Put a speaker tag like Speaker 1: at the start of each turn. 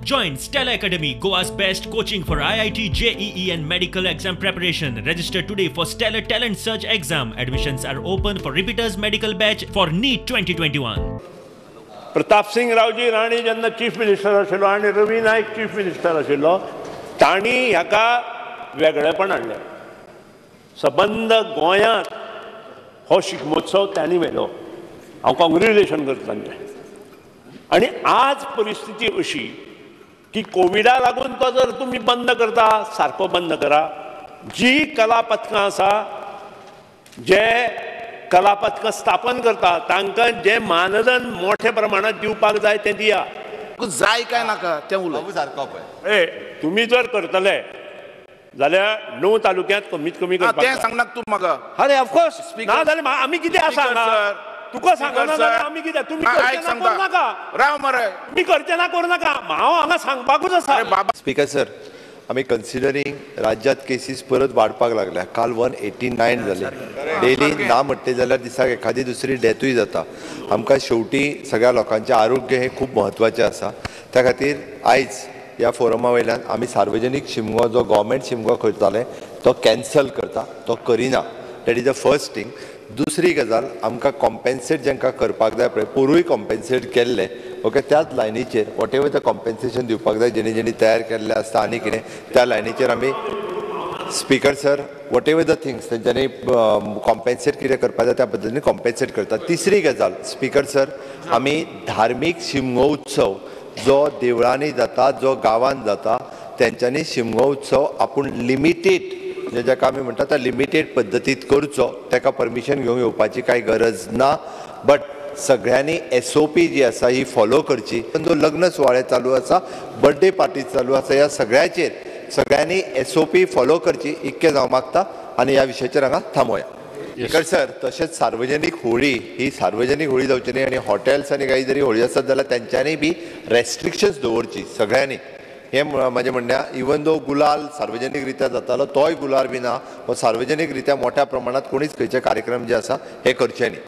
Speaker 1: Join Stellar Academy, Goa's best coaching for IIT, JEE and medical exam preparation. Register today for Stellar Talent Search exam. Admissions are open for repeaters medical batch for NEET 2021.
Speaker 2: Pratap Singh Raoji Rane जेन्ना chief minister आशिल्लो आनी Ravi Naik chief minister आशिल्लो तांणी हाका वेगळेपण हाडलें. सबंद गोंयांत हो शिगमोत्सव तांणी व्हेलो. हांव कॉंग्रेच्युलेशन करता तांचें. आनी आज परिस्थिती अशी की कोविडा लागून तो जर तुमी बंद करता, सारको बंद करा. जी कला पथकां आसा, जे कला पथकां स्थापन करता तांकां जे मानधन मोठ्या प्रमाणात दिवपाक जाय तें दिया.
Speaker 3: जाय काय नाका तें उलय
Speaker 4: सारको.
Speaker 2: ए तुमी जर करतले जाल्यार 9 तालुक्यांत कमीत कमी करपाक
Speaker 3: तें सांगनाक तूं म्हाका.
Speaker 2: अरे ऑफकोर्स ना जाल्यार आमी कितें आसा हांगा तुका सांगना जाल्यार आमी कितें? तुमी करचें ना करूं नाका.
Speaker 3: राव मरे,
Speaker 2: तुमी करचें ना करूं नाका, हांव हांगा सांगपाकूच आसा.
Speaker 4: स्पीकर सर, आमी कन्सिडरींग राज्यांत केसीस परत वाडपाक लागल्या. काल 189 जाले. डेली ना म्हटले जाल्यार दिसाक एखादी दुसरी डेथूय जाता. आमकां शेवटी सगळ्या लोकांचें आरोग्य हें खूब म्हत्वाचें आसा. त्या खातीर आयज ह्या फोरमा वयल्यान आमी सार्वजनीक शिमगो जो गव्हर्मेंट शिमगो करताले तो कॅन्सल करता, तो करिना. That is the first thing. दुसरी गजाल, आमकां कॉम्पेन्सेट जांकां करपाक जाय पळय, पोरूय कॉम्पेन्सेट केल्लें, ओके, त्याच लायनीचेर what ever the compensation दिवपाक जाय जेणी जेणी तयार केल्लें आसता आनी कितें त्या लायनीचेर आमी speaker sir whatever the things तेंच्यांनी कॉम्पेन्सेट कितें करपाक जाय त्या पद्दतीन कॉम्पेन्सेट करता. तिसरी गजाल स्पीकर सर, आमी धार्मीक शिमगो उत्सव जो देवळांनी जाता, जो गांवांत जाता, तेंच्यांनी शिमगो उत्सव आपूण लिमिटेड, जाका आमी म्हणटा त्या लिमिटेड पद्दतीत करचो. ताका परमिशन घेवंक येवपाची कांय गरज ना, बट सगळ्यांनी SOP जी आसा ही फॉलो करची. जो लग्न सुवाळे चालू आसा, बर्थडे पार्टी चालू आसा, ह्या सगळ्याचेर सगळ्यांनी SOP follow करची इतकें हांव मागता आनी ह्या विशयाचेर हांगा थांबोया. स्पीकर सर, तशेंच सार्वजनीक होळी ही सार्वजनीक होळी जावची न्ही आनी हॉटेल्स आनी काही जरी होळी आसत जाल्यार तेंच्यांनी बी रेस्ट्रिक्शन्स दवरची सगळ्यांनी. हें म्हाजें म्हणणें. इवन दो गुलाल सार्वजनीक रित्या जातालो तोय गुलाल बी ना, हो सार्वजनीक रित्या मोठ्या प्रमाणात कोणीच खंयचे कार्यक्रम जे आसा हे करचे न्ही.